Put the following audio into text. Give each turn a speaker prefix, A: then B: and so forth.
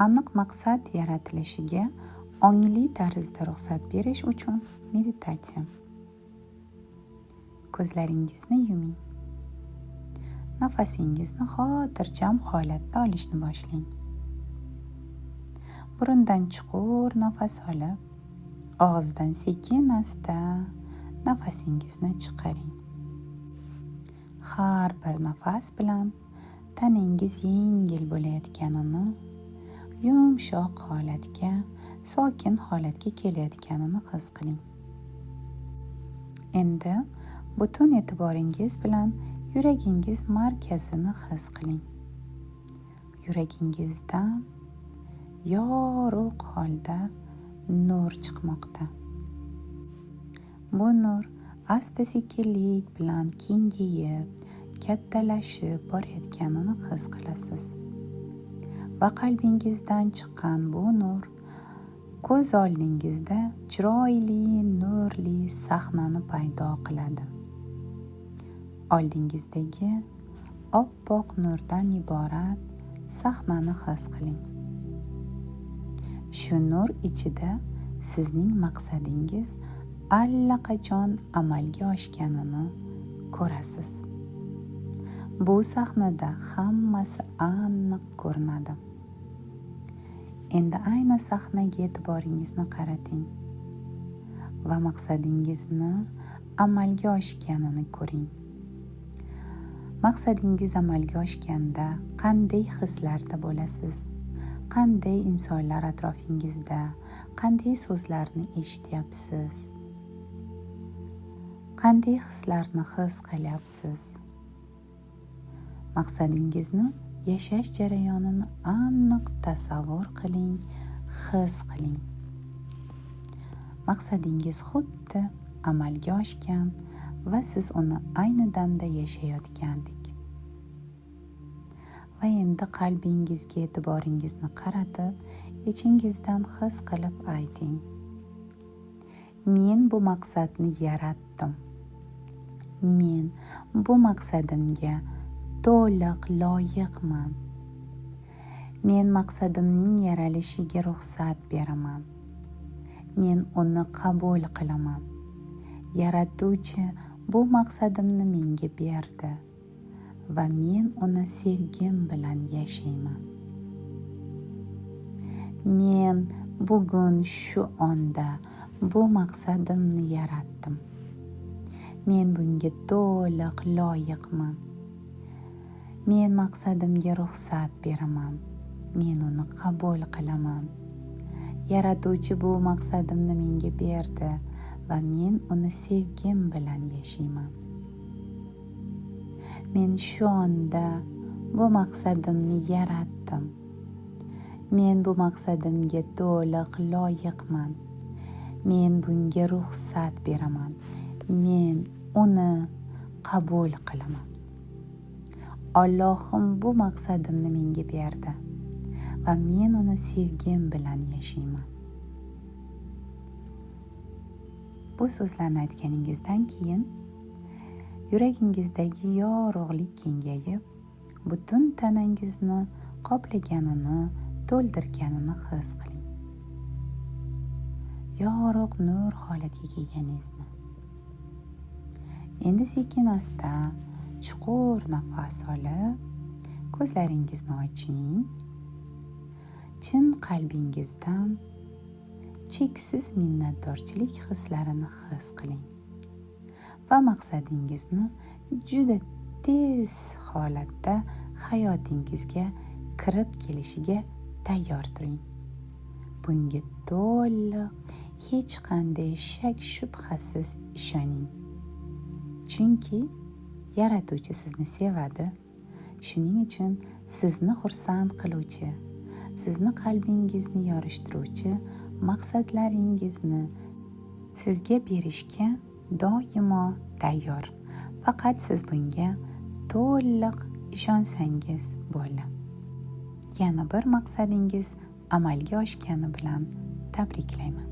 A: Aniq maqsad yaratilishiga ongli tarzda ruxsat berish uchun meditatsiya. Ko'zlaringizni yuming. Nafasingizni xotirjam holatda olishni boshlang. Burundan chuqur nafas olib, og'izdan sekin asta nafasingizni chiqaring. Har bir nafas bilan tanangiz yengil bo'layotganini, yumshoq holatga, sokin holatga kelayotganini his qiling. Endi butun e'tiboringiz bilan yuragingiz markazini his qiling. Yuragingizdan yorug' holda nur chiqmoqda. Bu nur asta-sekinlik bilan kengayib, kattalashib borayotganini his qilasiz. Va qalbingizdan chiqqan bu nur ko'z oldingizda chiroyli, nurli sahnani paydo qiladi. Oldingizdagi oppoq nurdan iborat sahnani his qiling. Shu nur ichida sizning maqsadingiz allaqachon amalga oshganini ko'rasiz. Bu sahnada hammasi aniq ko'rinadi. Endi ayni sahnaga e'tiboringizni qarating va maqsadingizni amalga oshganini ko'ring. Maqsadingiz amalga oshganda qanday hislarda bo'lasiz? Qanday insonlar atrofingizda? Qanday so'zlarni eshityapsiz? Qanday hislarni his qilyapsiz? Maqsadingizni yashash jarayonini aniq tasavvur qiling, his qiling. Maqsadingiz xuddi amalga oshgan va siz uni ayni damda yashayotgandek. Va endi qalbingizga e'tiboringizni qaratib, ichingizdan his qilib ayting: Men bu maqsadni yaratdim. Men bu maqsadimga to'liq loyiqman. Men maqsadimning yaralishiga ruxsat beraman. Men uni qabul qilaman. Yaratuvchi bu maqsadimni menga berdi va men uni sevgim bilan yashayman. Men bugun shu onda bu maqsadimni yaratdim. Men bunga to'liq loyiqman. Men maqsadimga ruxsat beraman. Men uni qabul qilaman. Yaratuvchi bu maqsadimni menga berdi va men uni sevgim bilan yashayman. Men shu onda bu maqsadimni yaratdim. Men bu maqsadimga to'liq loyiqman. Men bunga ruxsat beraman. Men uni qabul qilaman. Allohim bu maqsadimni menga berdi va men uni sevgim bilan yashayman. Bu so'zlarni aytganingizdan keyin yuragingizdagi yorug'lik kengayib, butun tanangizni qoplaganini, to'ldirganini his qiling. Yorug' nur holatga kelganingizni. Endi sekin asta chuqur nafas olib, ko'zlaringizni oching. Chin qalbingizdan cheksiz minnatdorchilik hislarini his qiling va maqsadingizni juda tez holatda hayotingizga kirib kelishiga tayyor turing. Bunga to'liq, hech qanday shak shubhasiz ishoning. Chunki Yaratuvchi sizni sevadi. Shuning uchun sizni xursand qiluvchi, sizni qalbingizni yorishtiruvchi maqsadlaringizni sizga berishga doimo tayyor. Faqat siz bunga to'liq ishonsangiz bo'ldi. Yana bir maqsadingiz amalga oshgani bilan tabriklayman.